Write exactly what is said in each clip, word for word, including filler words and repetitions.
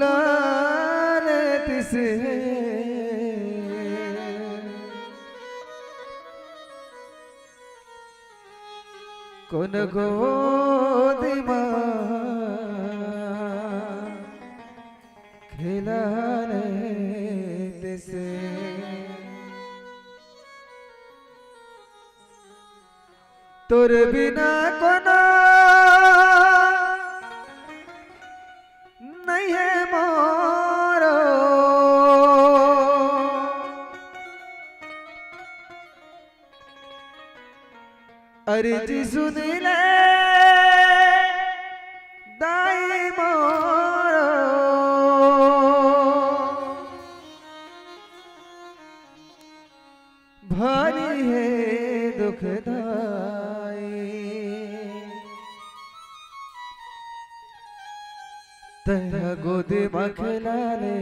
लाल तिसे कोन गोदी मा खेलाले तिसे। तोर बिना कोनो नइ हे मोरो। अरे जी सुन ले दाई मोरो। भारी हे दुखदाई। तैं गोदी मा खेलाले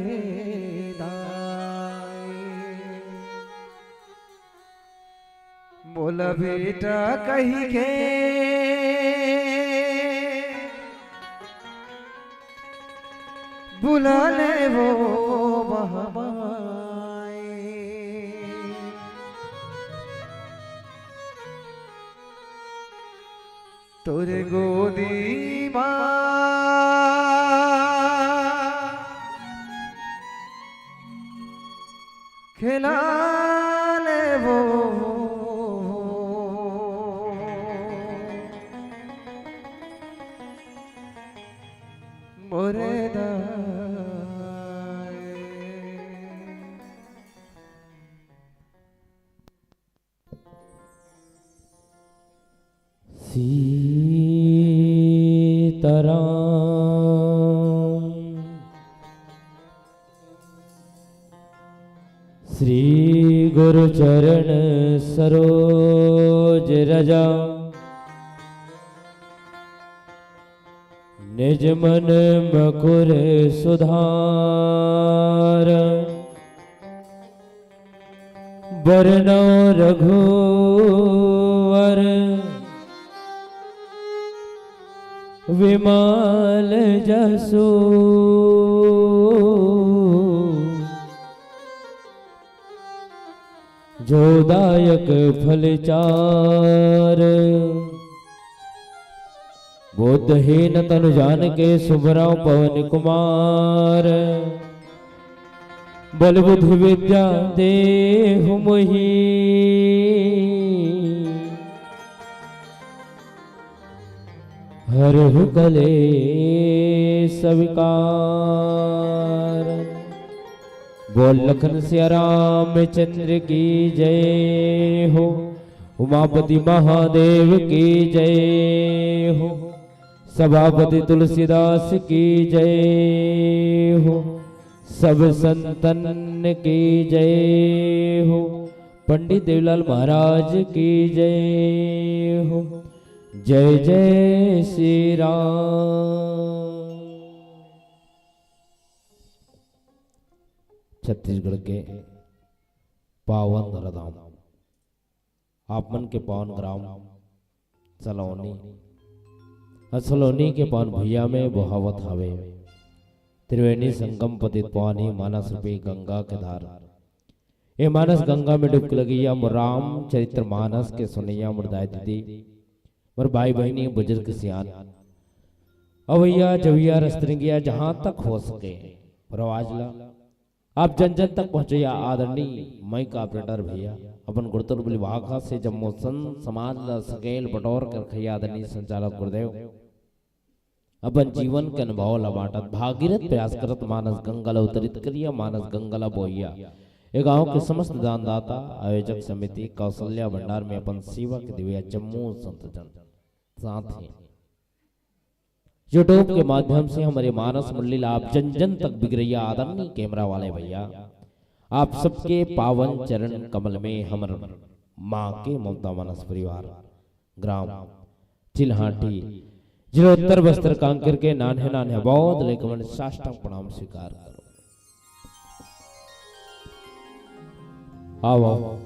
दाई। मोला बेटा कहिके बुलाले वो महमाई। तोर गोदी मा खेलाले वो मोरे दाई। सीताराम। श्री गुरु चरण सरोज रजा, निज मन मकुर सुधार। बरनउँ रघुवर विमल जसु, जो दायक फल चार। बुद्धहीन तनु जानिके सुमिरउँ पवन कुमार। बल बुद्धि विद्या देहु मोहि, हरहु कलेस विकार। बोल लखन सिया रामचंद्र की जय हो, उमापति महादेव की जय हो, सभापति तुलसीदास की जय हो, सब संतन की जय हो, पंडित देवलाल महाराज की जय हो। जय जय श्री राम। छत्तीसगढ़ के पावन धराधाम, आप मन के पावन ग्राम सलोनी, अ सलोनी के पावन भुइयां में बोहावत हावे त्रिवेणी संगम पतित पावनी मानस रूपी गंगा के धार। ए मानस गंगा में डुबकी लगइया मोर रामचरित मानस के सुनइया मोर दाई दीदी, मोर भाई बहिनी, बुजुर्ग सियान, अवइया जवइया रस्तरंगिया, जहां तक हो सके मोर आवाज ला आप जन जन तक पहुंचइया आदरणीय माइक ऑपरेटर भैया, अपन गुरुतुल्य बलि भाखा से जम्मो संत समाज ला सकेल बटोर के रखइया आदरणीय संचालक गुरुदेव, अपन जीवन के अनुभव ला बांटत, भागीरथ प्रयास करत, मानस गंगा ला उतरित करिया, मानस गंगा ला बोहिया। ए गांव के समस्त दानदाता, आयोजक समिति, कौशल्या भंडार में अपन सेवा के देवइया जम्मो संत जन, साथ ही YouTube के माध्यम से हमर मानस मंडली ला आप जन जन तक बिगरइया आदरणीय कैमरा वाले भैया, आप सबके पावन चरण कमल में हमर माँ के ममता मानस परिवार, ग्राम चिल्हाटी, जिला उत्तर बस्तर कांकेर के नान्हे नान्हे बौद्ध लइका मन साष्टांग प्रणाम स्वीकार करो। आओ, आओ।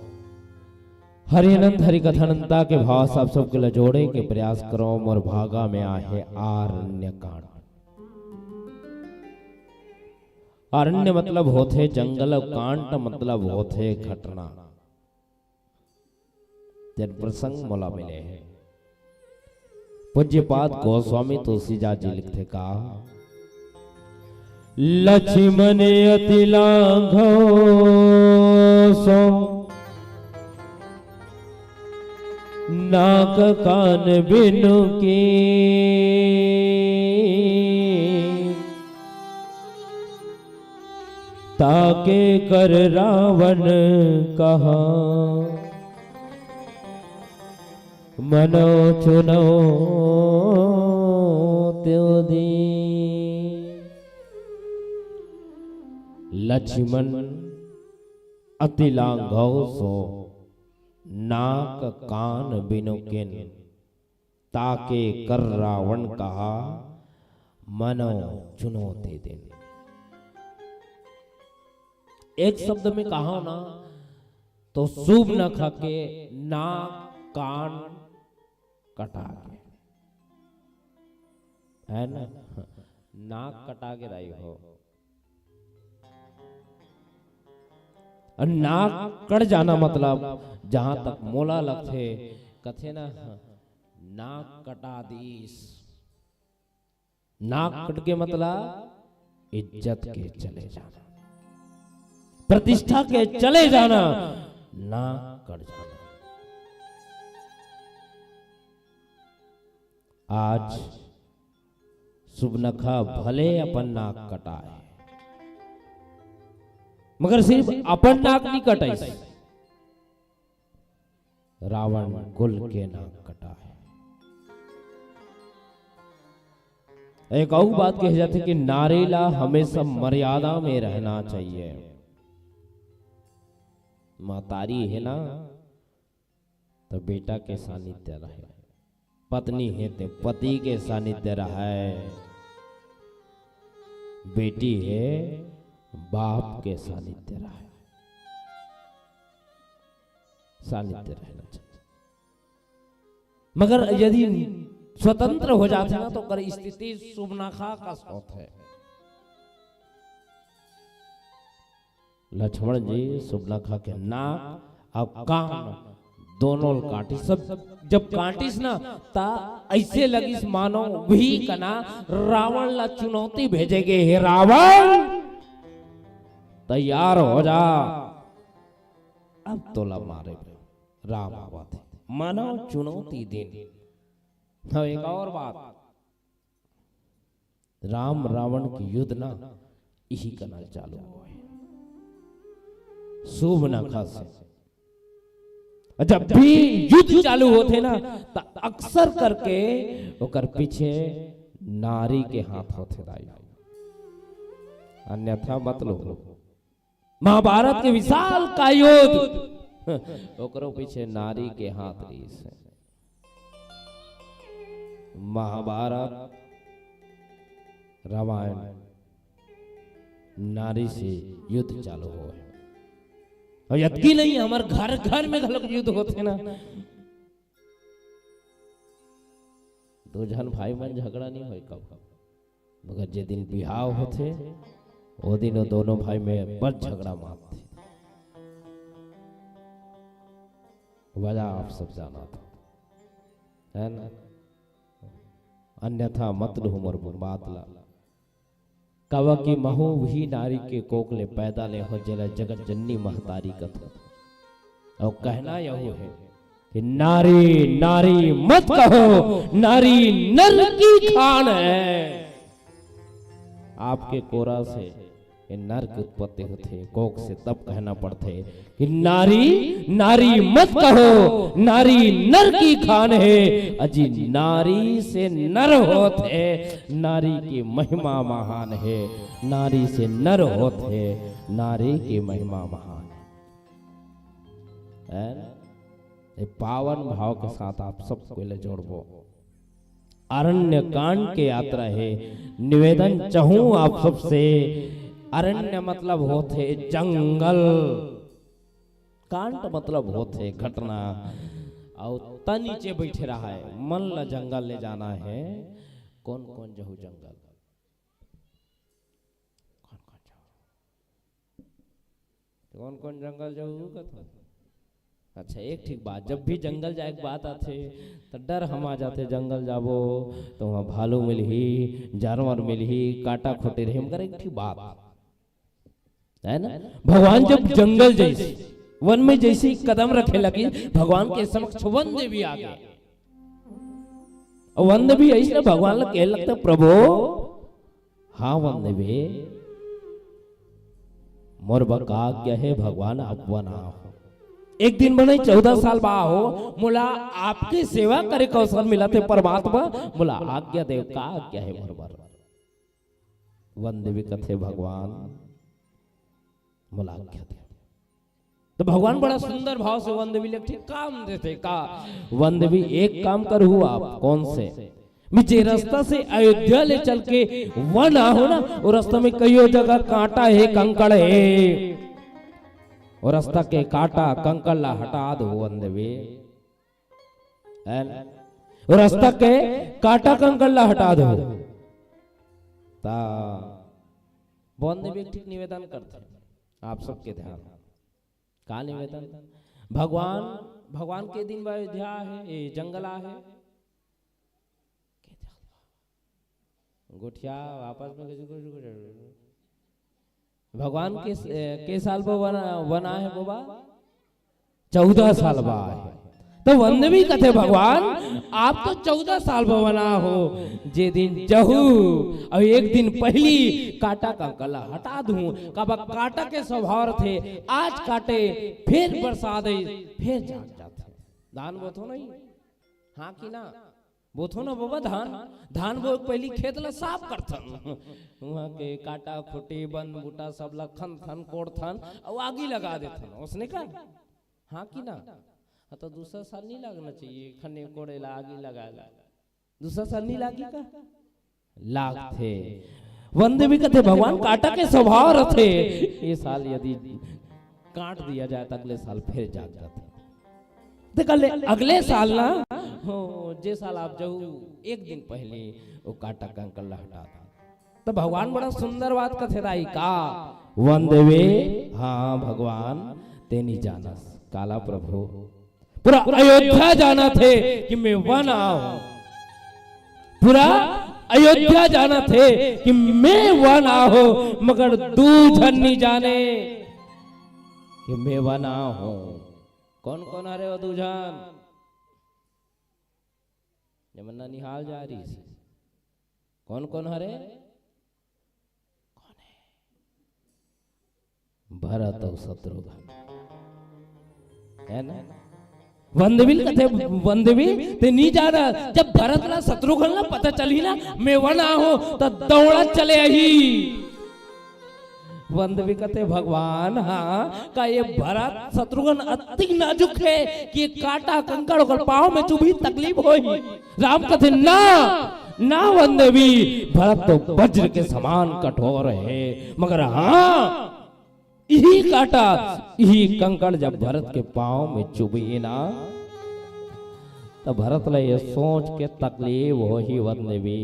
हरि अनंत हरि कथा अनंता के भाव से आप सबके ला जोड़े के प्रयास करो। मोर भागा में आहे आरण्य कांड। अरण्य मतलब होथे जंगल, अउ कांट मतलब होथे घटना। तेन प्रसंग मोला मिले हे। पूज्यपाद गोस्वामी तुलसीदास जी लिखथे का, लक्ष्मण अति लांघव सो नाक कान बिनु कीन। ताके कर रावण कहा, मनो चुनो त्यो दीन। लक्ष्मण अति लांघव सो नाक कान बिनु कीन। ताके कर रावण कहा, मनो चुनो ते दीन। एक शब्द में कहा ना, तो सुबनखा के नाक कान कटा गे, है ना? नाक कटा गे दाई हो। अउ नाक कट जाना मतलब, जहां तक मोला लगथे, कथे ना, नाक कटा दीस। नाक कट के मतलब इज्जत के चले जाना, प्रतिष्ठा के चले जाना, नाक कट जाना। आज सुबनखा भले अपन नाक कटाए, मगर सिर्फ अपन नाक नहीं कटाइस, रावण कुल के नाक कटाए। एक अउ बात कहे जाथे कि नारी ला हमेशा मर्यादा में रहना चाहिए। महतारी हे ना, तो बेटा के सानिध्य रहे, पत्नी हे ते पति के सानिध्य रहे, बेटी हे बाप के सानिध्य रहे, सानिध्य रहना चाहिए। मगर यदि स्वतंत्र हो जाथे ना, तो ओकर स्थिति सुबनखा कस होथे। लक्ष्मण जी सुबनखा के नाक अउ कान दोनों ल काटिस। सब जब काटिस ना, त अइसे लगिस मानो वही कना रावण ला चुनौती भेजे गे हे, "रावण, तैयार हो जा, अब तोला मारे बर राम आवत हे।" मानो चुनौती दीन। हाँ, एक और बात, राम रावण के युद्ध ना इही कना चालू होय, सुबनखा से। जब भी युद्ध चालू होथे ना, त अक्सर करके ओकर पीछे नारी के हाथ होथे दाई, अन्यथा मत लो। महाभारत के विशाल का युद्ध, ओकरो पीछे नारी के हाथ रहिस हे। महाभारत, रामायण, नारी से युद्ध चालू होय। अउ अतकी नहीं, हमर घर घर में घलोक युद्ध होथे ना। दो झन भाई मन झगड़ा नहीं होय कब, मगर जे दिन बिहाव होथे, ओ दिन ओ दोनों भाई में बड़ झगड़ा मारथे। वजह आप सब जानत हो, है ना? अन्यथा मत लूह मोर बात ला। काबर कि महू उही नारी के कोख ले पैदा ले हो, जेला जगत जननी महतारी कथन। अउ कहना यहू हे कि नारी, नारी मत कहो, नारी नर की खान है। आपके कोरा से ये नर की उत्पत्ति होथे, कोख से। तब कहना पड़थे कि नारी, नारी मत कहो, नारी नर की खान है। अजी नारी से नर होत हे, नारी की महिमा महान है। नारी से नर होत हे, नारी की महिमा महान है। है ना? ये पावन भाव के साथ आप सब कोई ला जोड़बो। अरण्य कांड के यात्रा हे। निवेदन चाहूं आप सबसे, अरण्य मतलब होथे जंगल, कांड मतलब होथे घटना। अउ त नीचे बैठे रहा है, मन ला जंगल ले जाना है। कौन कौन जहू जंगल? कौन कौन जहू? तो कौन कौन जंगल जाहू कथो? अच्छा, एक ठीक बात, जब भी जंगल जाए के बात आथे, तो डर हम आ जाथे, जंगल जाबो तो वहाँ भालू मिलही, जानवर मिलही, काटा खोटे रही, मगर एक ठीक बात है ना, भगवान जब जंगल जैसे, वन में जैसे ही कदम रखे लगी, भगवान के समक्ष वन देवी आ गया। और वन देवी ऐसे भगवान ला कहे लगता, "प्रभु, हाँ वन देवी, मोर बर का आज्ञा है भगवान, आप वन आहो। एक दिन बने चौदह साल बा हो, मोला आपके सेवा करे के अवसर मिला थे परमात्मा, मोला आज्ञा देव, का आज्ञा है मोर बर?" वन देवी कथे, "भगवान, मोला आज्ञा दे।" तो भगवान बड़ा सुंदर भाव से वन देवी ले एक ठे काम देथे का, "वन देवी, एक काम करहू आप।" "कौन से?" "मैं जे रास्ता से अयोध्या ले चल के वन आहो ना, वो रास्ता में कईयो जगह कांटा है, कंकड़ है, वो रास्ता के कांटा कंकड़ ला हटा दो वन देवी।" है ना? रास्ता के कांटा कंकड़ ला हटा दो। ता वन देवी एक ठिक निवेदन करथे, आप सबके ध्यान। का निवेदन? भगवान, भगवान के दिन अयोध्या है, ये जंगल आहे। गोठिया आपस में कुछ, कुछ, कुछ। भगवान के, के साल बा वन, वन आहे बाबा? चौदह साल बा आहे। तो वन देवी कथे, "भगवान, आप तो चौदह साल बा वन आहो, जे दिन जहू और एक दिन पहली कांटा कंकड़ ला हटा दूं।" काबर कांटा के स्वभाव रथे, आज काटे, फिर बरसात आई, फिर जाग जाथे। धान बोथो नहीं, हाँ कि ना? बोथो ना बाबा धान, धान बोए के पहिली खेत ला साफ करथन। उहाँ के कांटा, खूंटी, बन, बूटा सब ला खनथन, कोड़थन, अउ आगी लगा देथन। ओसने का? हाँ कि ना? हाँ, तो दूसरा साल नहीं लगना चाहिए, खने कोड़े ला, आगी लगाए ला। दूसरा साल नहीं लागी का? लागथे। वन देवी कथे, "भगवान, कांटा के स्वभाव रथे, ये साल यदि काट दिया जाए, तो अगले साल फिर जाग जाथे।" देख ले, अगले साल ना, हो, जे साल आप जाऊ, एक दिन पहले वो कांटा कंकड़ ला हटा दो। तो भगवान बड़ा सुंदर बात कथे दाई का, वन देवी, हाँ भगवान, तेनी जानस, काला प्रभु, पूरा अयोध्या जानथे कि मैं वन आहो। पूरा अयोध्या जानथे कि मैं वन आहो, मगर दू झन नी जाने कि मैं वन आहो। कौन कौन हरे वो दू झन? जेमन ननिहाल जा रहिस। कौन कौन हरे? कौन है? भरत अउ शत्रुघ्न, है ना? वन देवी ल कथे, वन देवी, ते नी जाना, जब भरत ला शत्रुघ्न ला पता चलही ना, मैं वन आहो, त दौड़ा चले आही। वन देवी कथे, "भगवान, हाँ, का ये भरत शत्रुघ्न अतिक नाजुक है कि ये कांटा कंकड़ ओकर पाँव में चुभही, तकलीफ होही?" राम कथे, "ना, ना वन देवी, भरत तो वज्र के समान कठोर है, मगर हाँ, इही कांटा, इही कंकड़ जब भरत के पाँव में चुभही ना, त भरत ला ये सोच के तकलीफ होही वन देवी,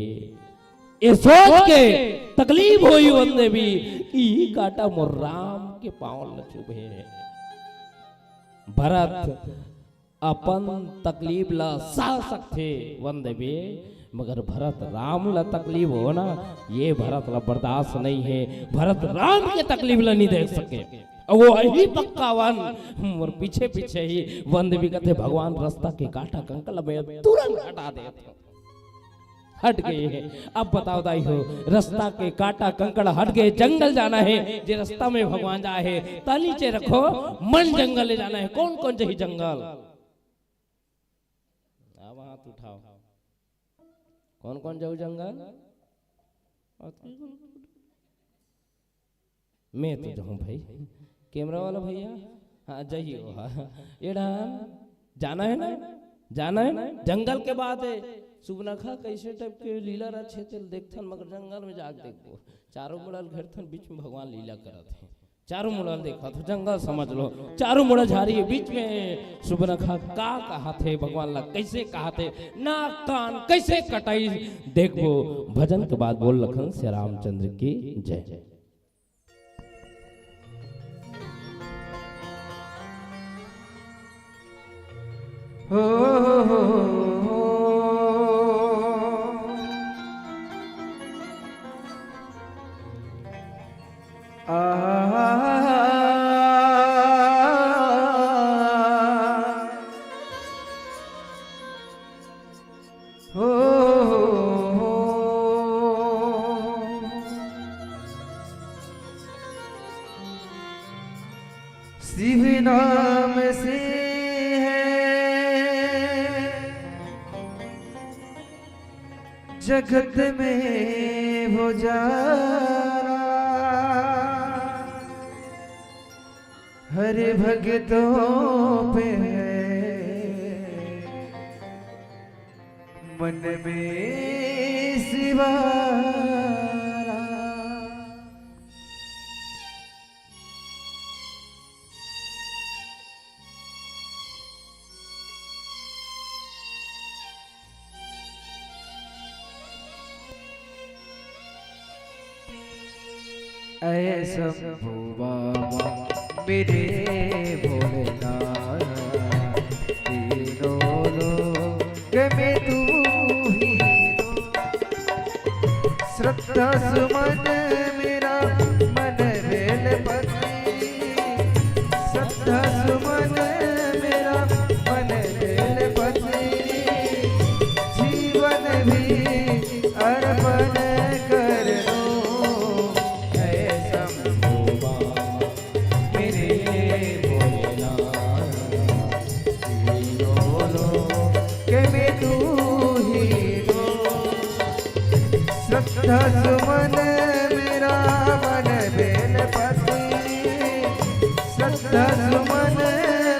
ये सोच के तकलीफ होही वन देवी कि इही कांटा मोर राम के पाँव ला चुभे।" भरत अपन तकलीफ ला सह सकथे वन देवी, मगर भरत राम ला तकलीफ हो ना, ये भरत ला बर्दाश्त नहीं है। भरत राम के तकलीफ ला नहीं देख सके। अउ वो अही पक्का वन, मोर पीछे पीछे ही। वन देवी कथे, "भगवान, रास्ता के कांटा कंकड़ ला मैं तुरंत हटा देत हूँ।" हट गे हे। अब बताओ दाई हो, रास्ता के कांटा कंकड़ हट गे, जंगल जाना हे, जे रास्ता में भगवान जाए हे, त नीचे रखो, मन जंगल ले जाना हे। कौन कौन जाही जंगल? अब हाथ उठाओ, कौन कौन जाहू जंगल? मैं तो जाहूँ भाई, कैमरा वाला भैया। हाँ, जाइए वो, हाँ। ये डाहन जाना है ना, जाना है ना। जंगल के बात है, सुबनखा कैसे टाइप के लीला रचे तेला देखथन, मगर जंगल में जाके देखबो, चारों मुड़ा ल घेरथन, बीच में भगवान लीला करत हे। चारों मुड़ा ल देखत हो, जंगल समझ लो, चारों मुड़ा झारी है, बीच में सुबनखा का कहाथे, भगवान ला कैसे कहाथे, नाक कान कैसे कटाई, देखबो। भजन के बाद बोल लखन सिया रामचंद्र की जय। हो, हो, हो, हो। आहा। हो, हो, हो। शिव नाम से है जगत में उजाला, हर भक्तों पे है मन में शिवाला। ऐ शंभु बाबा मेरे भोलेनाथ, तीनों लोक में तू ही तो। श्रद्धा सुमन मेरा मन बेल पत्री, श्रद्धा सुमन मेरा मन बेल पत्री, जीवन भी अर्पण कर दूं। ऐ शंभु बाबा मेरे भोलेनाथ, तीनों लोक में तू ही तो। श्रद्धा सुमन मेरा मन बेल पत्री, श्रद्धा सुमन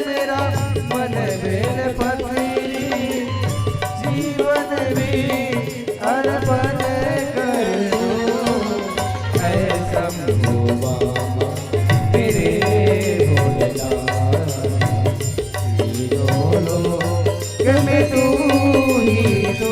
मेरा मन बेल पत्री, जीवन भी अर्पण कर दूं। ऐ शंभु बाबा मेरे भोलेनाथ, तीनों लोक में तू ही तो।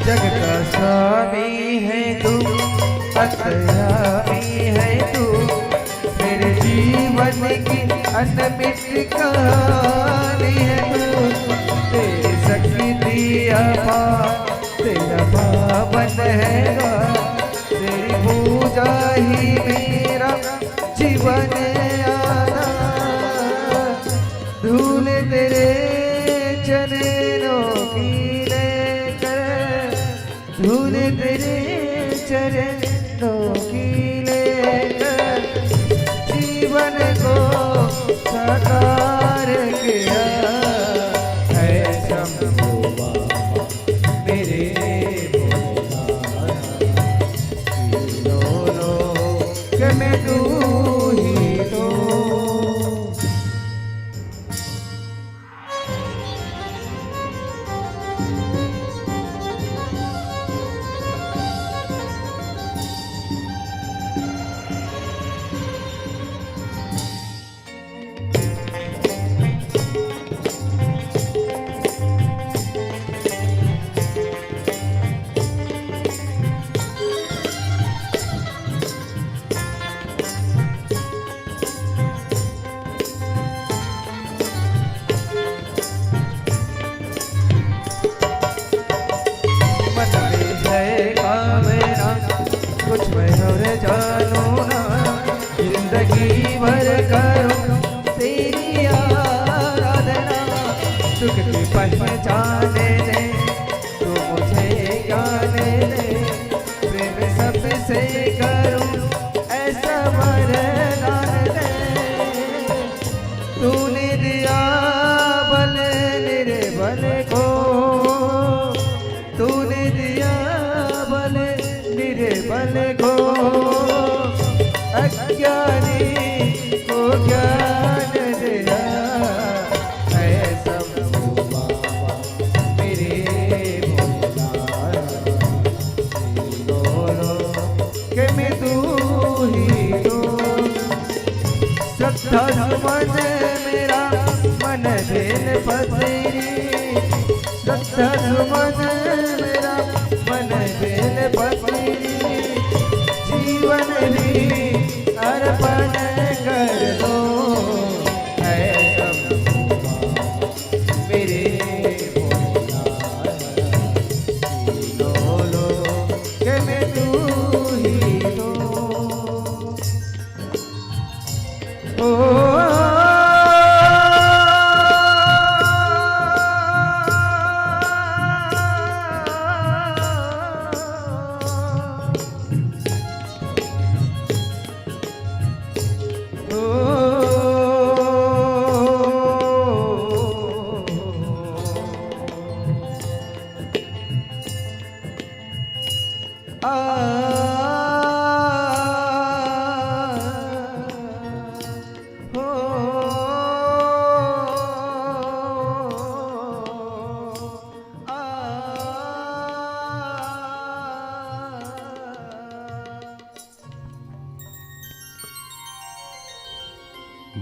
जग का स्वामी है तू, अंतर्यामी है तू, मेरे जीवन की अनमित कहानी है तू। तेरी शक्ति अपार, तेरा पावन है द्वार, तेरी पूजा ही मेरा जीवन आधार। धूल तेरे चरणों की लेकर, धूल तेरे चरणों की लेकर, जीवन को साकार किया है शंभु बाबा मेरे भोलेनाथ। तीनों लोक में तू ही तो। मन में है कामना, कुछ मैं और जानू ना, जिंदगी भर करूं तेरी आराधना। सुख की पहचान दे, तू मुझे ज्ञान दे, प्रेम सबसे करूं ऐसा वरदान दे। तूने दिया बल निर्बल को, तूने दिया बल निर्बल को, अज्ञानी को ज्ञान दिया है शंभु बाबा। श्रद्धा सुमन मेरा मन बेल पतरी, श्रद्धा सुमन मेरा मन बेल पतरी, जीवन भी अर्पण कर दो, ऐ शंभु माँ मेरे भोलेनाथ, तीनों लोक में तू ही तो।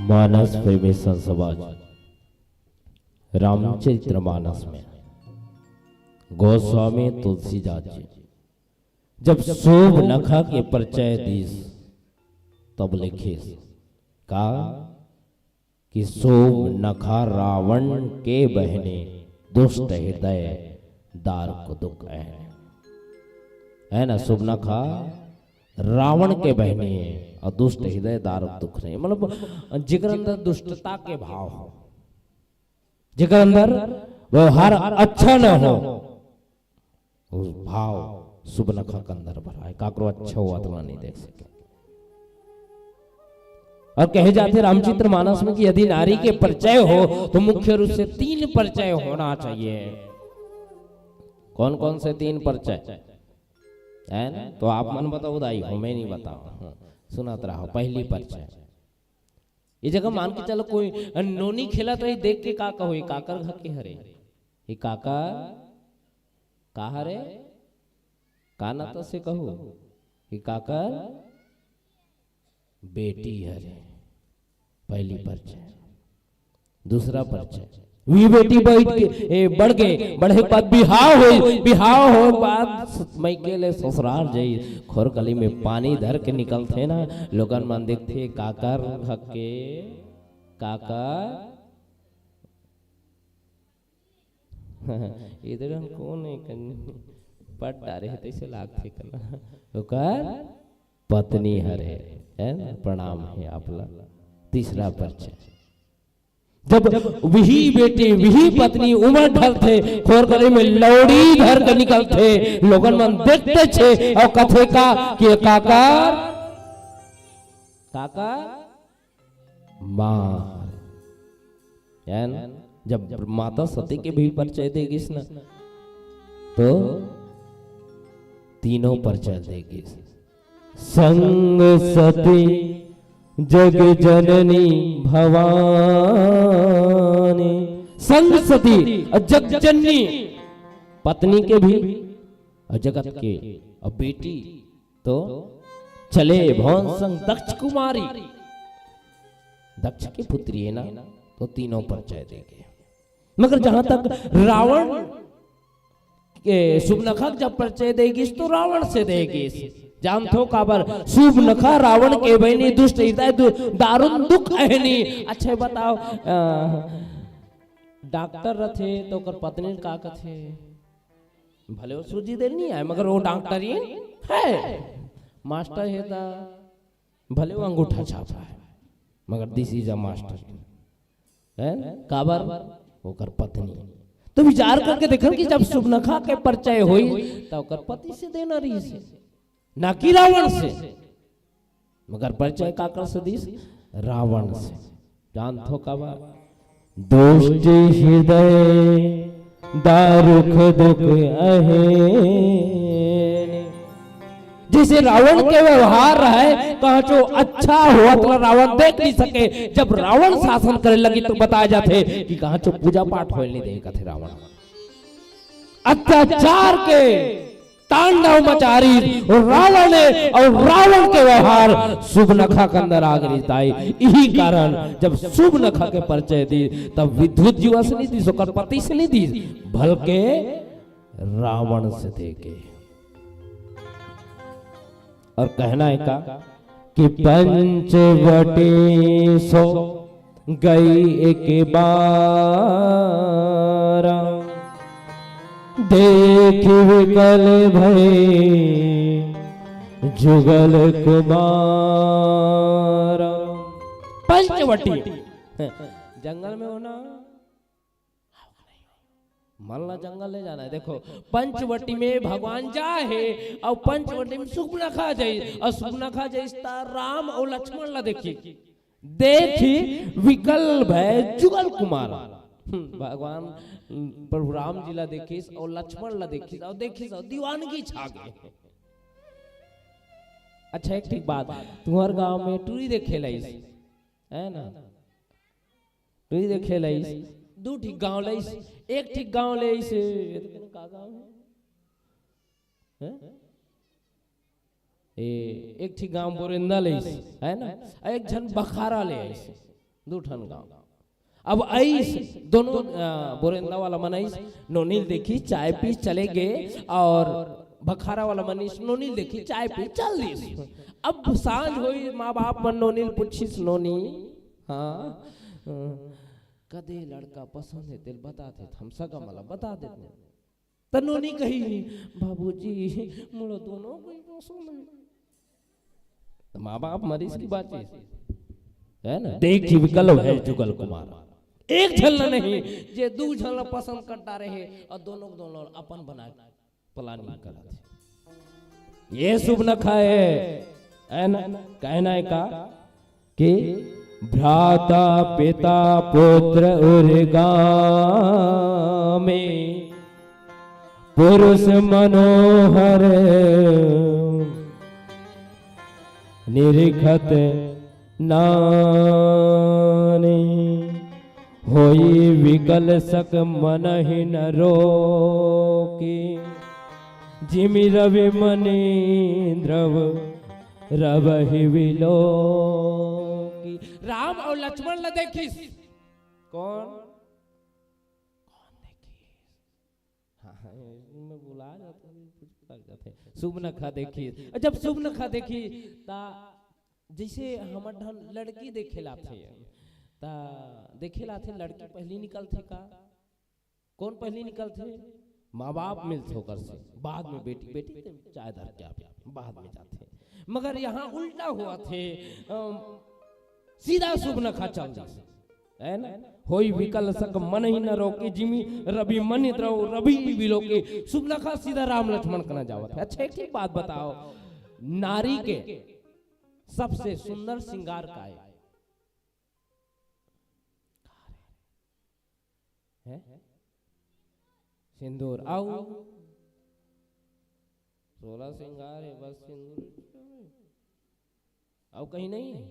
मानस प्रेमी संत समाज, रामचरित्र मानस में गोस्वामी तुलसीदास जी जब शूर्पनखा के परिचय दीस, तब लिखिस का कि शूर्पनखा रावण के बहिनी, दुष्ट हृदय दारुक दुख अहनी। है ना, शूर्पनखा रावण के बहिनी हे अउ दुष्ट हृदय दारुक दुख अहनी। मतलब जेकर अंदर दुष्टता के भाव हो, जेकर अंदर व्यवहार अच्छा न हो, वो भाव शूर्पनखा के अंदर भराय, काकरो अच्छा होवत ल नहीं देख सके। अउ कहे जाथे रामचरित्र मानस में कि यदि नारी के परिचय हो तो मुख्य रूप से तीन परिचय होना चाहिए। कौन कौन से तीन परिचय? है ना? तो आप मन बताओ दाई हो, मैं नहीं बताओ। हाँ, सुनत रहो। पहली परिचय, ये जगह मान के चलो कोई नोनी खेलत रही, देख के का कहो, "ये काकर घर के हरे, ये काकर का हरे?" का नाता से कहो, "ये काकर बेटी हरे।" पहली परिचय। दूसरा परिचय, वी बेटी बैठ के, ए, बढ़ के, बढ़े के बाद बिहाव होय, बिहाव होय के बाद मइके ले ससुराल जाई, खोर कली में पानी धर के निकलथे ना, लोगन मन देखथे, "काकर घर के, काकर।" इधर हम कौन है कन-, पट डारे हे, तैसे लागथे कना। ओकर पत्नी हरे, है ना? प्रणाम हे आप ला। तीसरा परिचय, जब विही बेटी, विही पत्नी उमर ढलथे, खोर कली में लौड़ी धर के निकलथे, लोगन मन देखथे छे अउ कथे का कि काकर, काकर मार। है ना? जब माता सती के भी परिचय दे गिस ना, तो तीनों परिचय दे गिस। संग सती जग जननी भवानी। संग सती अउ जग जननी, पत्नी के भी अउ जगत के अउ बेटी तो चले भवन संग दक्ष कुमारी, दक्ष की पुत्री है ना, तो तीनों परिचय दे गिस। मगर जहां तक रावण के, शूर्पनखा जब परिचय दे गिस तो रावण से दे गिस। जानथो काबर? शूर्पनखा रावण के बहिनी, दुष्ट हृदय दु-, दारुण दुख अहनी। अच्छा बताओ, अ, डॉक्टर रथे तो ओकर पत्नी का कथे? भले वो सूजी दे नहीं आए, मगर वो डॉक्टर ही है, मास्टर है ता, भले वो अंगूठा छाप रहा है, मगर this is a master, है ना? काबर? ओकर पत्नी। तो विचार करके देखन कि जब शूर्पनखा के परिचय होई, त ओकर पति से देना रहिस, ना कि रावण से। मगर परिचय काकर से दिस? रावण से। जानथो काबर? दुष्ट हृदय दारुक दुख अहे। जैसे रावण के व्यवहार रहे, कहां चो अच्छा होवत ला रावण देख नहीं सके। जब रावण शासन करे लगी तो बताया जाथे कि कहां चो पूजा पाठ होए नहीं दे कथे रावण। अत्याचार के तांडव मचा रहिस रावण हे, अउ रावण के व्यवहार सुबनखा के अंदर आ गे रहिस दाई। इही कारण जब सुबनखा के परिचय दिस, तब विद्युत जीवा से नहीं दिस, ओकर पति से नहीं दिस, बल्कि रावण से देके। अउ कहना हे का कि पंचवटी सो गई एक बार, देख विकल भय जुगल कुमार। पंचवटी, जंगल में होना, मन ला जंगल ले जाना हे। देखो, पंचवटी में भगवान जाय हे, अउ पंचवटी में सुबनखा जाइस, अउ सुबनखा जाइस त राम अउ लक्ष्मण ला देखिस। देखि विकल भय जुगल कुमार। हम्म, भगवान, हम्म, प्रभु राम जी ला देखिस अउ लक्ष्मण ला देखिस अउ देखिस अउ दीवानगी छा गे। अच्छा, एक ठिक बात, तुंहर गांव में टुरी देखे ला आइस, हे ना? टुरी देखे ला आइस, दू ठिक गांव ले आइस, एक ठिक गांव ले आइस, ये तो का गांव हे? हैं? ए, एक ठिक गांव बोरेंदा ले आइस, हे ना? एक झन बखारा ले आइस, दू ठन गांव। अब आइस, दोनों, अ, बोरेंदा वाला मन आइस, नोनी ल देखिस, चाय पीस, चले गे, अउ बखारा वाला मन आइस, नोनी ल देखिस, चाय पीस, चल दिस। अब सांझ होइस, माँ बाप मन नोनी ल पूछिस, "नोनी, हाँ, अ, कदे लड़का पसंद हे, तेला बता देते, हम सगा मन ला बता देते।" त नोनी कही, "बाबूजी, मोला दोनों कोई पसंद हे।" त माँ बाप मरिस कि बाँचिस? हे ना? देखि विकल भय जुगल कुमार। एक झन ला नहीं, जे दू झन ला पसंद कर डारे हे अउ दोनों के दोनों ला अपन बना के planning करत हे। ये सुबनखा हे, हे ना? कहना हे का? कि भ्राता पिता पुत्र उर गामे, पुरुष मनोहर निरखत नाने, होई विकल सक मनहि न रोकी, जिमि रवि मनि द्रव रवहि विलोकी। राम अउ लक्ष्मण ला देखिस। कोन? कोन देखिस? हाँ, हाँ, मैं भुला जाथों, कुछ भुला जाथों। सुबनखा देखिस। जब सुबनखा देखिस, त जइसे हमर ढंग लड़की देखे ला आथे, त देखे ला आथे, लड़की पहिली निकलथे का? कोन पहिली निकलथे? माँ बाप मिलथे ओकर से, बाद में बेटी, बेटी ते चाय धर के आबे, बाद में जाथे। मगर यहाँ उल्टा होवत हे, अम, सीधा सुबनखा चल दिस, हे ना? होई विकल सक मनहि न रोकी, जिमि रवि मनि द्रव रवि विलोकी। सुबनखा सीधा राम लक्ष्मण कना जावत हे। अच्छा, एक ठिक बात बताओ, नारी के सबसे सुंदर श्रृंगार का हे? हैं? सिंदूर। अउ सोलह श्रृंगार हे, बस सिंदूर। अउ कहीं नहीं?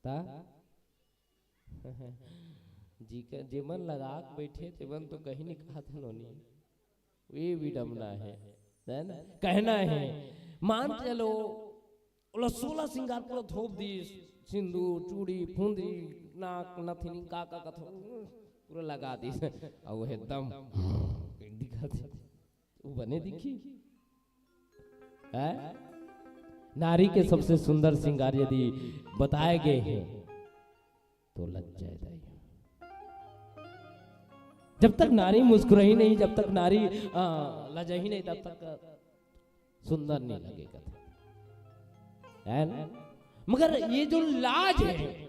त जी का, जेमन लगा के बइठे, तेमन तो कहीं नहीं कहत हे नोनी। ये विडम्बना हे, हे ना? कहना हे, मान चलो, ओला सोलह श्रृंगार पूरा थोप दिस, सिंदूर, चूड़ी, फुंदरी, नाक, नथनी, का, का, का थो-, पूरा लगा दिस। अउ वो एकदम दिखत हे। वो बने दिखी? हैं? नारी के सबसे सुंदर श्रृंगार यदि बताए गए हे, तो लज जाए दाई। जब तक नारी मुस्कुराही नहीं, जब तक नारी, आ, लजाही नहीं, तब तक सुंदर नहीं लगे कथे। हे ना? मगर ये जो लाज हे,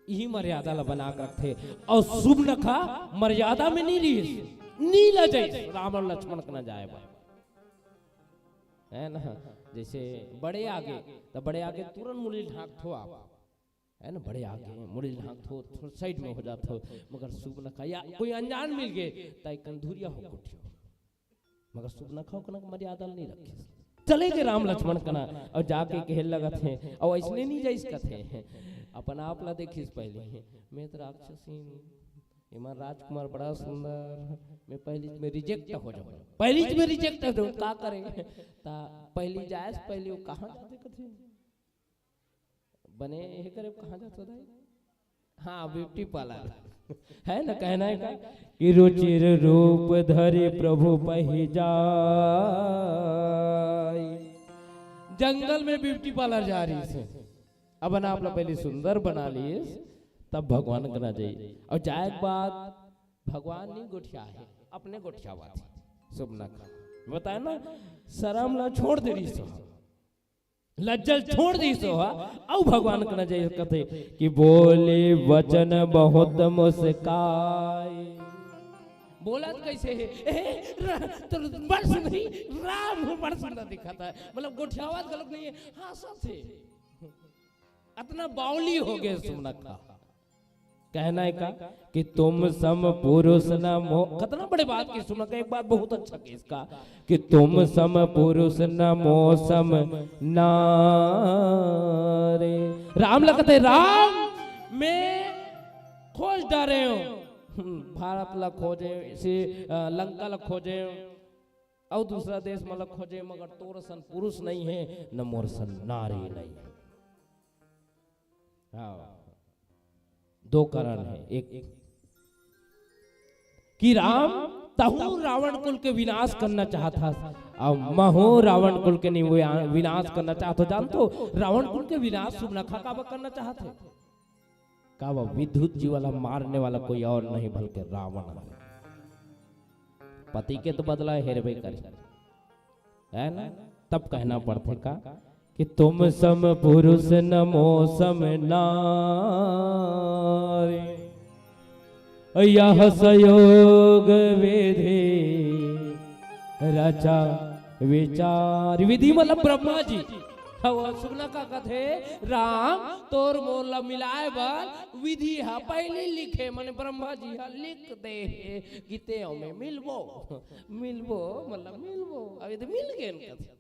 इही मर्यादा ला बना के रखथे। अउ सुबनखा मर्यादा में नहीं रहिस, नहीं लजाइस, राम अउ लक्ष्मण कना जाए बर। हे ना? जइसे बड़े आगे, त बड़े आगे तुरंत मुड़ी ढांकथो आप। हे ना, बड़े आगे, मुड़ी ढांकथो, थोड़ा side में हो जाथो, मगर सुबनखा या कोई अनजान मिल गे, त एक कन धुरिया हो कोठियो। मगर सुबनखा ओकन के मर्यादा ल नहीं रखिस। चले गे राम लक्ष्मण कना, अउ जाके कहे लगत हे, अउ अइसने नहीं जाइस कथे, अपन आप ला देखिस पहली, "मैं तो राक्षसी हूँ।" एमा राजकुमार बड़ा सुंदर, मैं पहली में रिजेक्ट हो जाऊँ, पहली में रिजेक्ट हो जाऊँ, का करे? ता पहली जाए से पहली वो कहाँ जाथे कथे? बने ये करे, कहाँ जाथे दाई? हाँ, ब्यूटी पार्लर। है ना, कहना है का कि रुचिर रूप धरि प्रभु पहि जाय। जंगल में ब्यूटी पार्लर जा रहिसे, अपन आप ला पहली सुंदर बना लिहिस, तब भगवान कना जाही। अउ जाए के बाद भगवान नहीं गोठियाहे, अपने गोठियावत हे। सुबनखा बताए ना, शरम ला छोड़ दे रहिस हो, लज्जा ल छोड़ दे रहिस हो, अउ भगवान कना जाही कथे कि बोले वचन बहुत मुस्काय। बोलत कइसे हे? ए, रा-, तोर बड़ सुंदरी, राम बड़ सुंदर दिखत हे। मतलब गोठियावत घलोक नहीं हे, हाँसत हे। अतना बावली हो गे सुबनखा। कहना है का कि तुम सम पुरुष न मो-, कतना बड़े बात कहिस सुबनखा। एक बात बहुत अच्छा कहिस का कि तुम सम पुरुष न मो सम नारी। राम ला कथे, राम मैं खोज डारे हँव, हम्म, भारत ला खोजे, से, अ, लंका ला खोजे, अउ दूसरा देश मन ला खोजे, मगर तोर असन पुरुष नहीं हे, न मोर असन नारी नहीं हे। हाँ, दो कारण हे। एक कि राम, तहूँ रावण कुल के विनाश करना चाहत हस, अउ महूँ रावण कुल के नहीं विनाश करना चाहत हँव। जानथो, रावण कुल के विनाश सुबनखा काबर करना चाहत हे? का वो विद्युत जी वाला मारने वाला कोई और नहीं बल्कि रावण है। पति के तो बदला हेरबे करे, है ना? तब कहना पड़थे का कि तुम सम पुरुष न मो सम नारी, यह संयोग विधि रचा विचार। विधि मतलब ब्रह्मा जी। हाँ, वो सुबनखा कथे, राम तोर मोर ला मिलाए बर विधि ह पहली लिखे, माने ब्रह्मा जी ह लिख दे हे कि तें अउ मैं मिलबो, मिलबो, मतलब मिलबो। अब ये तो मिल गेन कथे।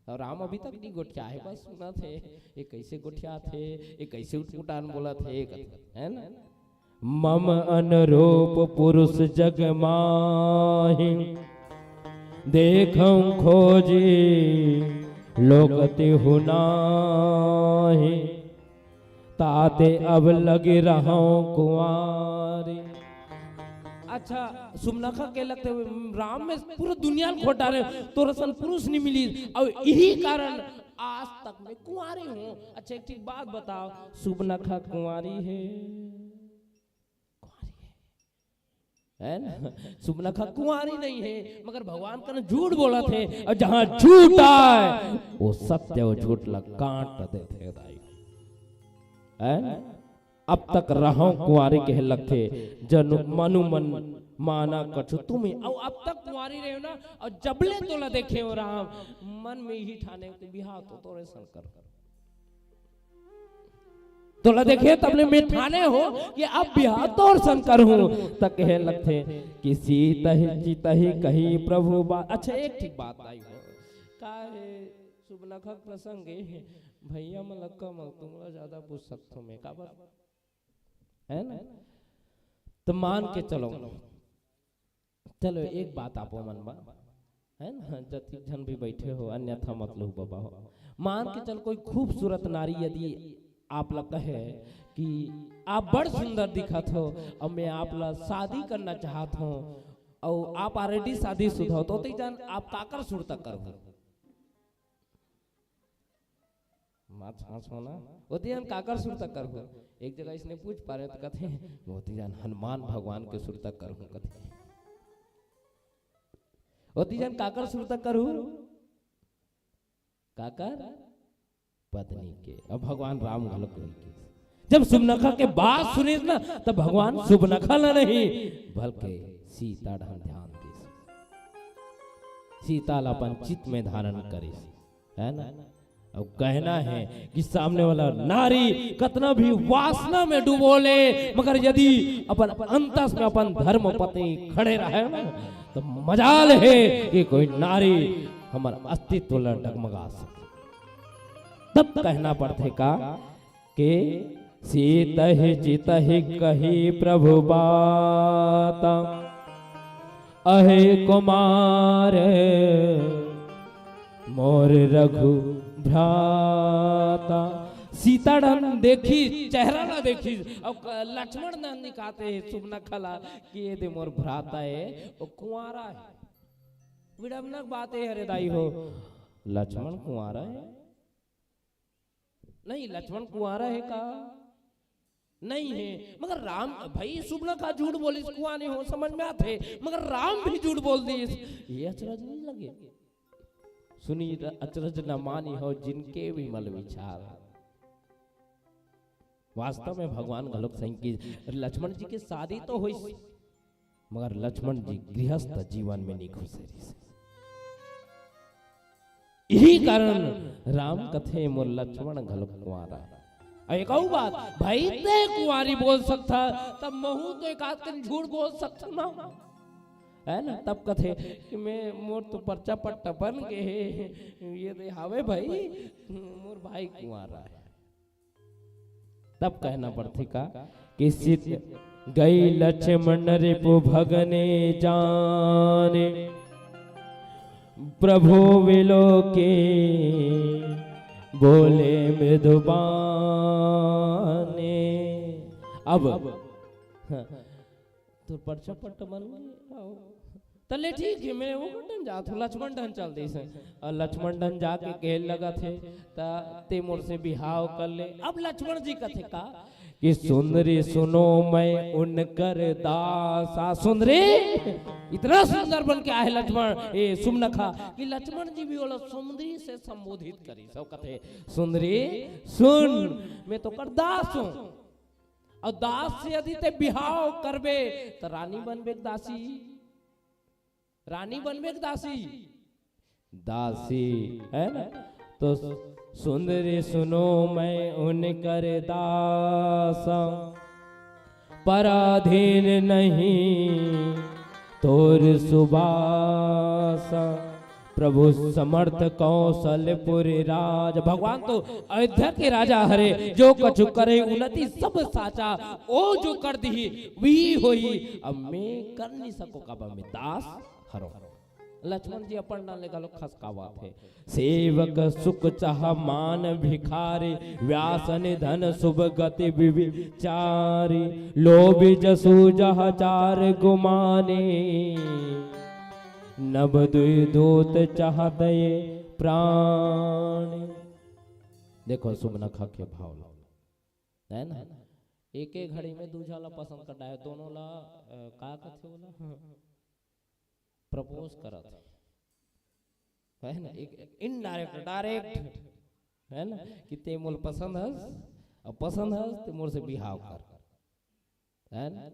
अउ राम अभी तक नहीं गोठियाहे, बस सुनत हे, ये कइसे गोठियाथे, ये कइसे उटपुटान बोलत हे, कथे, है ना? मम अनुरूप पुरुष जग माहि, देखहु खोजि लोक तिहु नाहि, ताते अब लगि रहहु कुँवारी। अच्छा, सुबनखा कहे लगथे, राम मैं पूरा दुनिया ल खोज डारे हँव, तोर असन पुरुष नहीं मिलिस, अउ यही कारण आज तक मैं कुँवारी हँव। अच्छा, एक ठिक बात बताव, सुबनखा कुँवारी हे? कुँवारी हे, है ना? सुबनखा कुँवारी नहीं हे, मगर भगवान करा झूठ बोलत हे, अउ जहाँ झूठ आय, वो सत्य अउ झूठ ला काट देथे दाई, है ना? अब तक रहहु कुँवारी कहे लगथे, जनु मनु मन माना कछु तुम ही। अउ अब तक कुँवारी रहे हँव ना, अउ जबले तोला देखे हँव राम, मन में यही ठाने हँव कि बिहाव तो तोरे सन करहूँ। तोला देखे तबले मैं ठाने हँव कि अब बिहाव तोर सन करहूँ। त कहे लगथे कि सीतहि चितहि कही प्रभु बात। अच्छा, एक ठिक बात आई हो, का हे सुबनखा के प्रसंग हे, भैया मन ला कम अउ तुमला ज्यादा पूछ सकथँव मैं, काबर? है ना? त मान के चलो, चलो, एक बात आप मन बा, है ना, जतिक झन भी बैठे हो, अन्यथा मत लहू बबा हो। मान के चल, कोई खूबसूरत नारी यदि आप ला कहे कि आप बड़ सुंदर दिखत हो, अउ मैं आप ला शादी करना चाहत हँव, अउ आप already शादीशुदा हो, त ओती जान आप काकर सुरता करहू? मत हँसो ना। ओती जान काकर सुरता करहू? एक जगह इसने पूछ पारे त कथे, ओती जान हनुमान भगवान के सुरता करहू कथे। ओती जान काकर सुरता करहू? काकर? पत्नी के। अउ भगवान राम घलो कही के। जब सुबनखा के बात सुनिस ना, तब भगवान सुबनखा ला नहीं, बल्कि सीता डहन ध्यान दिस। सीता ला अपन चित्त में धारण करिस। है ना? अउ कहना हे कि सामने वाला नारी कतना भी वासना में डूबो ले, मगर यदि अपन अंतस में अपन धर्म पत्नी खड़े रहे ना, त मजाल हे कि कोई नारी हमर अस्तित्व ला डगमगा सके। तब कहना पड़थे का कि सीतहि चितहि कही प्रभु बाता, अहे कुमार मोर रघु भ्राता। सीता डन देखिस, चेहरा ला देखिस, अउ क-, लक्ष्मण डन निकाते हे सुबनखा ला कि ये दे मोर भ्राता हे, ओ कुंवारा हे। विडंबना के बात हे, अरे दाई हो, लक्ष्मण कुंवारा हे? नहीं, लक्ष्मण कुंवारा हे का? नहीं हे। मगर राम, भाई, सुबनखा झूठ बोलिस, कुंवारा नहीं हो, समझ में आथे, मगर राम भी झूठ बोल दिस, ये अचरज नहीं लगे? सुनी, अचरज न मानी हो जिनके विमल विचार। वास्तव में भगवान घलोक सही कि लक्ष्मण जी के शादी तो होइस, मगर लक्ष्मण जी गृहस्थ जीवन में नहीं खुश रहिस। यही कारण राम कथे मोर लक्ष्मण घलोक कुंवारा हे। अउ एक अउ बात, भाई ते कुंवारी बोल सकथा, तब महू तो एक आध कन झूठ बोल सकथंव ना, है ना? तब कथे कि मैं, मोर तो पर्चा पट्टा बन गे हे, ये दे हावे भाई, मोर भाई कुंवारा हे। तब कहना पड़थे का कि सीत गई लक्ष्मण रिपु भगने जाने, प्रभु विलोके बोले मृदु बाने। अब तोर पर्चा पट्टा बन गे, आओ। त ले ठीक हे, मैं वो डन जात हूँ, लक्ष्मण डन चल दिस। अउ लक्ष्मण डन जाके कहे लगथे, त ते मोर से बिहाव कर ले। अब लक्ष्मण जी कथे का कि सुंदरी सुनो मैं उनकर दासा। सुंदरी, इतना सुंदर बन के आए लक्ष्मण, ए सुबनखा, कि लक्ष्मण जी भी ओला सुंदरी से संबोधित करिस। सब कथे, सुंदरी सुन, मैं तो कर दास हूँ। अउ दास से यदि ते बिहाव करबे, त रानी बनबे के दासी? रानी बनबे के दासी? दासी, है ना? तो सुंदरी सुनो मैं उनकर दास, पराधीन नहीं तोर सुबास। प्रभु समर्थ कौशलपुर राज। भगवान तो अयोध्या के राजा हरे, जो कछु करे उन्नति सब साचा, ओ जो कर दिही वही होही। अब मैं कर नहीं सको, काबर मैं दास हरो। लक्ष्मण जी अपन डन ले घलो खसकावत हे। सेवक सुख चाह मान भिखारी, व्यास निधन शुभ गति विचारी। लोभी जसु जह चार गुमानी, नभ दुइ दूत चाहत ये प्राण। देखो सुबनखा के भाव ला, है ना? एक एक घड़ी में दूजा ला पसंद कर डारे, दोनों ला, अ, का कथे ओला? प्रपोज करत हे, है ना? एक इनडायरेक्ट, डायरेक्ट, है ना? कि ते मोल पसंद हस, अउ पसंद हस ते मोर से बिहाव कर, है ना?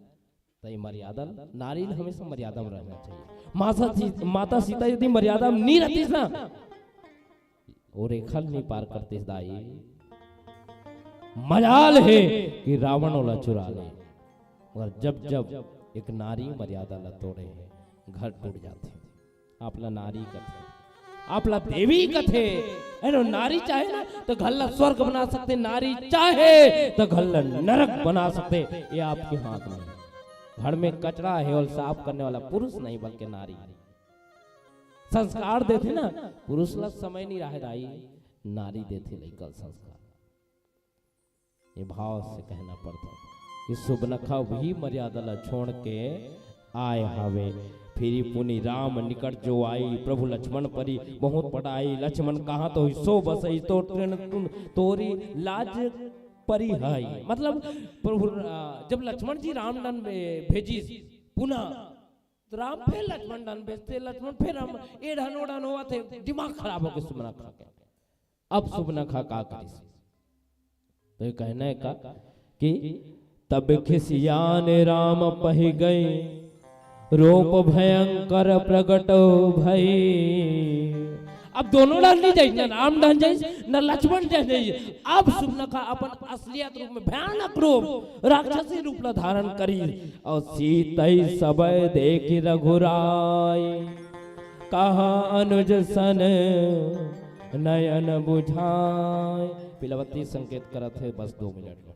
त ये मर्यादा ल, नारी ल हमेशा मर्यादा में रहना चाहिए। माता सी-, माता सीता यदि मर्यादा में नहीं रहतीस ना, वो रेखा ल नहीं पार करतीस दाई। मजाल हे कि रावण ओला चुरा ले, मगर जब जब एक नारी मर्यादा ला तोड़े हे, घर टूट जाथे। आप ला नारी कथे, आप ला देवी कथे। है ना, नारी चाहे ना तो घर ला स्वर्ग बना सकथे, नारी चाहे तो घर ला नरक बना सकथे। ये आपके हाथ में हे। घर में कचरा हे, ओला साफ करने वाला पुरुष नहीं बल्कि नारी। संस्कार देथे ना, पुरुष ला समय नहीं रहे दाई, नारी देथे लइका ल संस्कार। ये भाव से कहना पड़थे कि सुबनखा वही मर्यादा ला छोड़ के आए हवे। फिरी पुनि राम निकट जो आई, प्रभु लक्ष्मण परी बहुत पढ़ाई। लक्ष्मण कहाँ तो सो बसई, तो तृण तुन तोरी लाज परी हई। मतलब प्रभु, अ, जब लक्ष्मण जी राम डन में भेजिस पुनः, तो राम फिर लक्ष्मण डन भेजथे, लक्ष्मण फिर राम ए डन ओ डन होवत हे, दिमाग खराब हो गे सुबनखा के। अब सुबनखा का करिस? तो ये कहना हे का कि तब खिसियान राम पहि गए, रूप भयंकर प्रगट भई। अब दोनों डन नहीं जाइस, न राम डन जाइस, न लक्ष्मण डन जाइस। अब सुबनखा अपन असलियत रूप में, भयानक रूप, राक्षसी रूप ला धारण करिस। अउ सीतई सबय देखि रघुराई, कहा अनुज सन नयन बुझाय। पिलावती संकेत करत हे, बस दो मिनट में।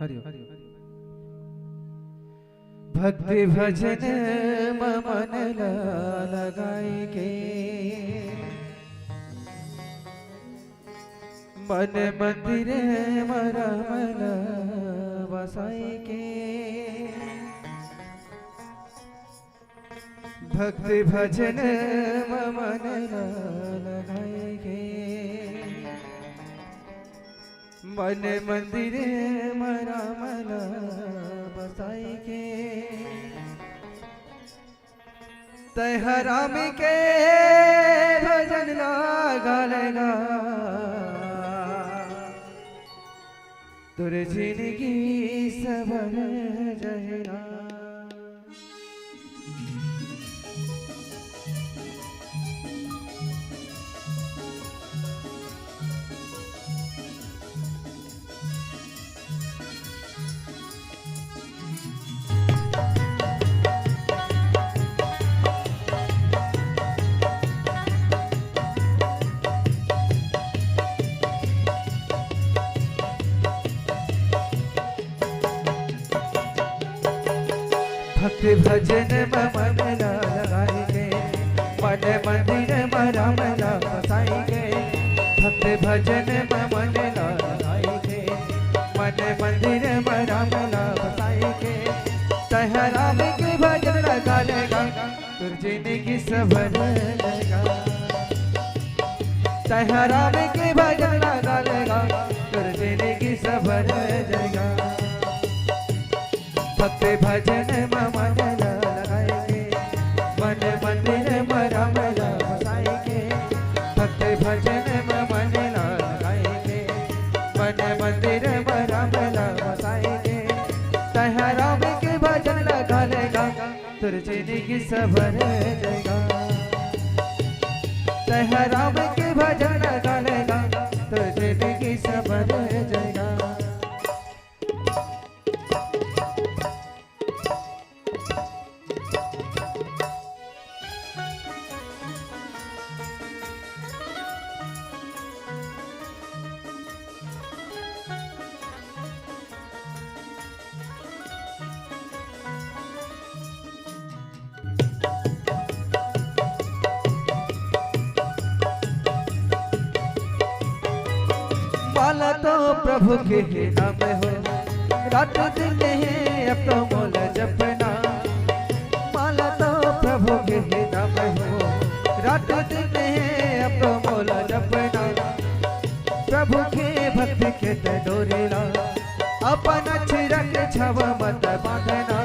हरि ओम। भक्ति भजन म मन ला लगाई के, मन मंदिर म राम ला बसाई के। भक्ति भजन म मन ला लगाई के, मन मंदिर म राम ला बसाई के। तैं ह राम के भजन ला गा लेगा, तोर जिनगी सवर जही ना। भक्ति भजन म मन ला लगाई के, मन मंदिर म राम ला बसाई के। भक्ति भजन म मन ला लगाई के, मन मंदिर म राम ला बसाई के। तैं ह राम के भजन ला गा लेगा, तोर जिनगी सवर जही ना। तैं ह राम के भजन ला गा लेगा, तोर जिनगी सवर जही ना। भक्ति भजन म मन ला लगाई के, मन मंदिर म राम ला बसाई के। भक्ति भजन म मन ला लगाई के, मन मंदिर म राम ला बसाई के। तैं ह राम के भजन ला गा लेगा, तोर जिनगी सवर जही ना। तैं ह राम के भजन ला गा लेगा, तोर जिनगी सवर जही ना। माला तो प्रभु के हे नाम हो, रात दिन हे अब तो मोला जपना। माला तो प्रभु के हे नाम हो, रात दिन हे अब तो मोला जपना। प्रभु के भक्ति के तैं डोरी ला, अपन अचरा के छावा म तैं बांधना।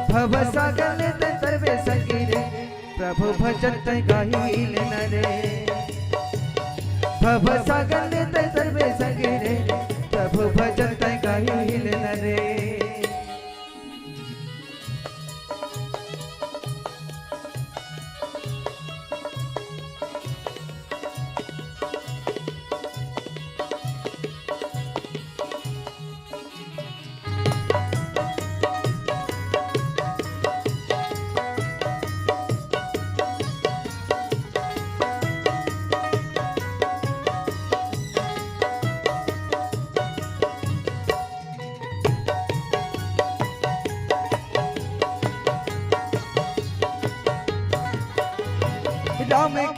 भव सागर ले तैं तरबे संगी रे, प्रभु भजन तैं गाही लेना रे। भव सागर ले तैं तरबे संगी रे, प्रभु भजन तैं गाही लेना रे।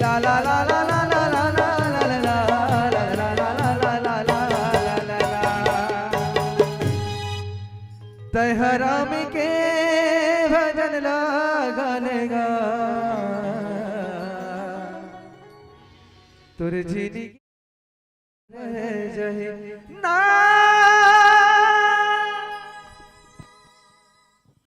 ला ला ला ला ला ला ला ला ला ला ला ला ला ला ला ला ला। तैं ह राम के भजन ला गाने गा, तोर जिनगी रह जही ना।